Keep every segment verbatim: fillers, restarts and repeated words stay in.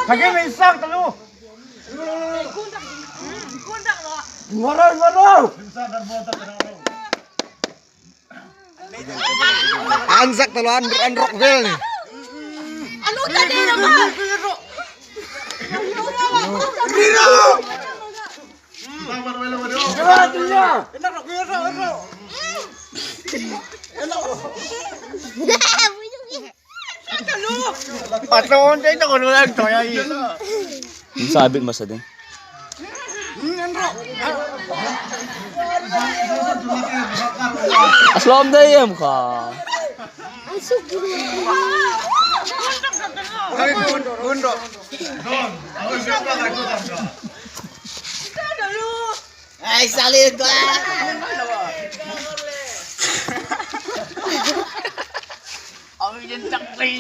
Thagi min sang talu. Ngoro, ngoro. An zak talu, an, an rok vel ni. Anu ta ni rok. Patron, tayo ko lang to, ay. Sabit masading. Aslom da yem ka. Ay, salid ba? Ang iyan takli.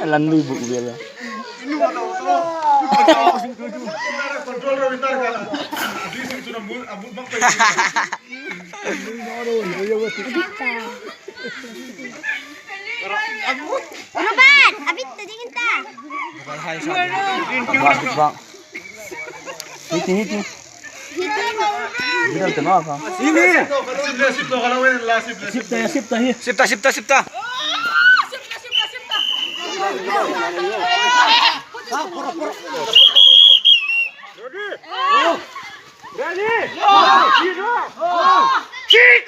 Lan lui buk bela. Ruben, abit ta dingin ta. Bang, bang. Hiti, hiti. Hiti. Bidal ta ma ka. Sini. Sip ta, sip ta, sip ta, sip ta. Ready? Ready? Kick!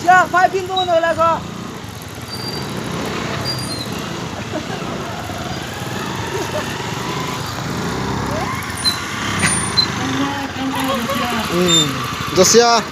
Siya, five in doon, wala ka. Hmm. Josiah.